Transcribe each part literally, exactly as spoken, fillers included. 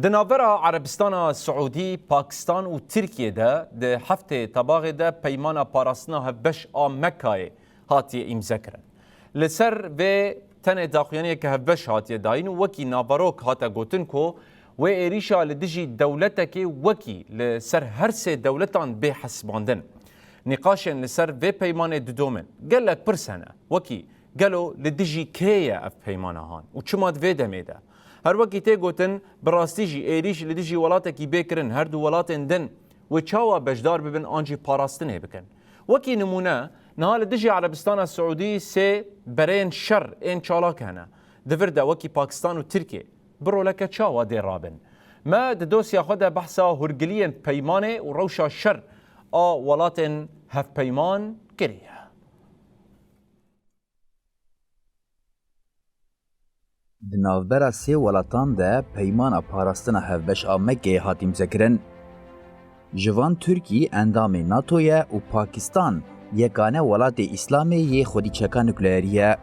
Di navbera Erebistana Siûdî, Pakistan û Tirkiye de di heftê Tebaxê de peymana parastina hevbeş a Mekkayê hatiye îmzekirin. Li ser vê tenê daxuyaniyeke hevbeş hatiye dayîn û wekî naverok hate gotin ku wê êrîşa li dijî dewletekê wekî li ser her sê dewletan bê hesibandin. Nîqaşên li ser vê peymanê didomin. Gelek pirs hene, wekî gelo li dijî kê ye ev peymana han û çima di vê demê de? Her wekî tê gotin, bi rastî jî êrîş li dijî welatekî bê kirin, her du welatên din wê çawa beşdar bibin an jî parastinê bikin? Wekî nimûne, niha li dijî Erebistana Siûdî sê bereyên şer ên çalak hene. Di vir de wekî Pakistan û Tirkiye bi roleke çawa dê rabin? Me di dosya xwe de behsa hûrgiliyên peymanê û rewşa şer a welatên hevpeyman kiriye. Di navbera sê welatan de peymana parastina hevbeş a Mekkeyê hat îmzekirin. Ji van Tirkî endamê nato ye û Pakistan yekane welatê Îslamê yê xwedî çeka nukleerî ye.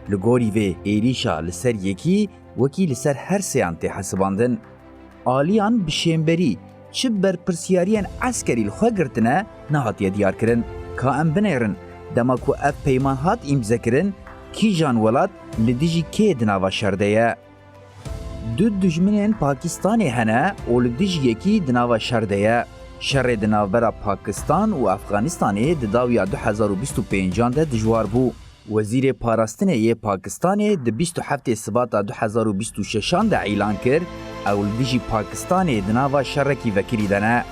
Li gorî vê êrîşa li ser yekî wekî li ser her sêyan tê hesibandin. Aliyan bi şênberî çi berpirsiyariyên eskerî li xwe girtine, nehatiye diyarkirin. Ka em binêrin, dema ku ev peyman hat îmzekirin, kîjan welat li dijî kê di nava şer de ye? Du dijminên Pakistanê hene û li dijî yekî di nava şer de ye. Şerê di navbera Pakistan û Efxanistanê di dawiya du hezar û bîst û pêncan de dijwar bû. Wezîrê Parastinê yê Pakistanê di bîst û heftê Sibata du hezar û bîst û şeşan de îlan kir, ew li dijî Pakistanê di nava şerekî vekirî de ne.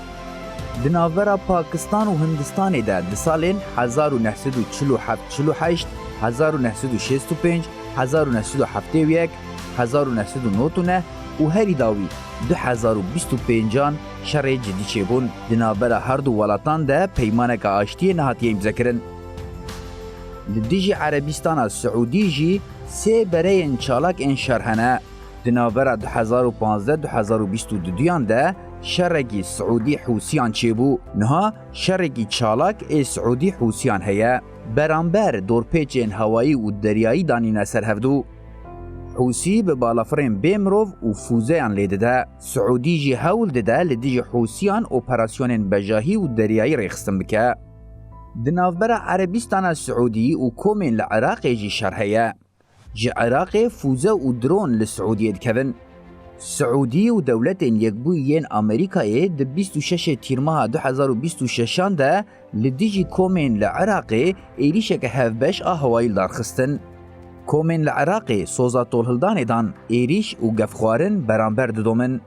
Di navbera Pakistan û Hindistanê de di salên hezar û neh sed û çil û heft çil û heşt, hezar û neh sed û şêst û pênc, hezar û neh sed û heftê û yek, hezar û neh sed û nod û neh û herî dawî du hezar û bîst û pêncan şerê cidî çêbûn. Di navbera her du welatan de peymaneke aştiyê nehatiye îmzekirin. Li dijî Erebîstana Siûdî jî sê bereyên çalak ên şer hene. Di navbera du hezar û panzdeh du hezar û bîst û duduyan de şerekî Siûdî Hûsiyan çêbû. Niha şerekî çalak ê Siûdî Hûsiyan heye. Beramber dorpêçên hewayî û deryayî danîne ser hevdû. Hûsî bi balafirên bê mirov û fûzeyan lê dide. Siûdî jî hewl dide li dijî Hûsiyan operasyonên bejahî û deryayî rêxistin bike. Di navbera Erebîstana Siûdî û komên li Iraqê jî şer heye. Ji Iraqê fûze û dron li Siûdiyê dikevin. Siûdî û Dewletên Yekbûyî yên Amerîkayê di bîst û şeşê Tîrmeha du hezar û bîst û şeşan de li dijî komên li Iraqê êrîşeke hevbeş a hewayî li dar xistin. Komên li Iraqê soza tolhildanê dan, êrîş û gefxwarin beramber didomin.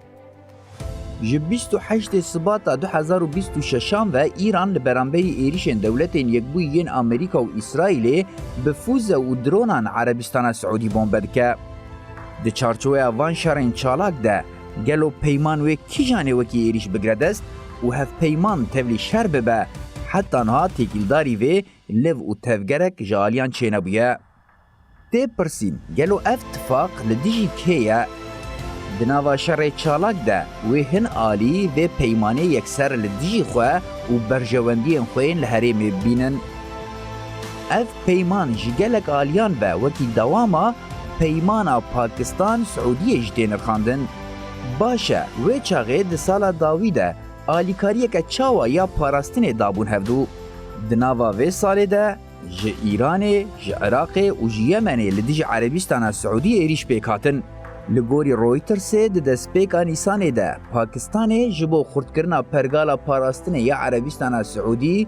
Ji bîst û heştê Sibata du hezar û bîst û şeşan ve Îran li beramberî êrîşên Dewletên Yekbûyî yên Amerîka û Îsraîlê bi fûze û dronan Erebîstana Siûdî bombe dike. Di çarçoveya van şerên çalak de gelo peyman wê kîjanê wekî êrîş bigre dest û hevpeyman tevlî şer bibe, heta niha têkildarî vê liv û tevgerek ji aliyan çênebûye. Tê pirsîn, gelo ev tifaq li dijî kê ye? Di nava şerê çalak de wê hin alî vê peymanê yekser li dijî xwe û berjewendiyên xwe yên li herêmê bibînin. Ev peyman ji gelek aliyan ve wekî dewama peymana Pakistan-Siûdiyê jî tê nirxandin. Baş e, wê çaxê di sala dawî de alîkariyeke çawa ya parastinê dabûn hevdû? Di nava vê salê de ji Îranê, ji Iraqê û ji Yemenê li dijî Erebîstana Siûdî êrîş pêk hatin. Li gorî Reutersê di destpêka Nîsanê de Pakistanê ji bo xurtkirina pergala parastinê ya Erebîstana Siûdî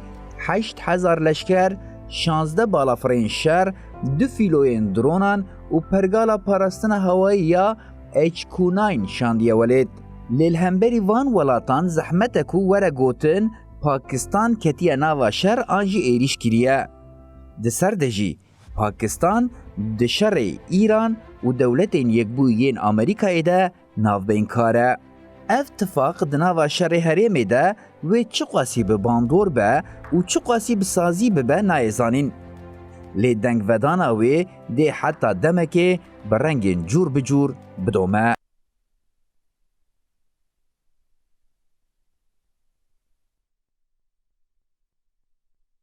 heşt hezar leşker, şazdeh balafirên şer, du fîloyên dronan û pergala parastina hewayî ya H Q nine şandiye welêt. Lê li hemberî van welatan zehmet e ku were gotin Pakistan ketiye nava şer an jî êrîş kiriye. Di ser de jî Pakistan di şerê Îran û Dewletên Yekbûyî yên Amerîkayê de navbeynkar e. Ev tifaq di nava şerê herêmê de wê çiqasî bi bandor be û çiqasî bi sazî bibe nayê zanîn. Lê dengvedana wê dê heta demekê bi rengên cûr bi cûr bidome.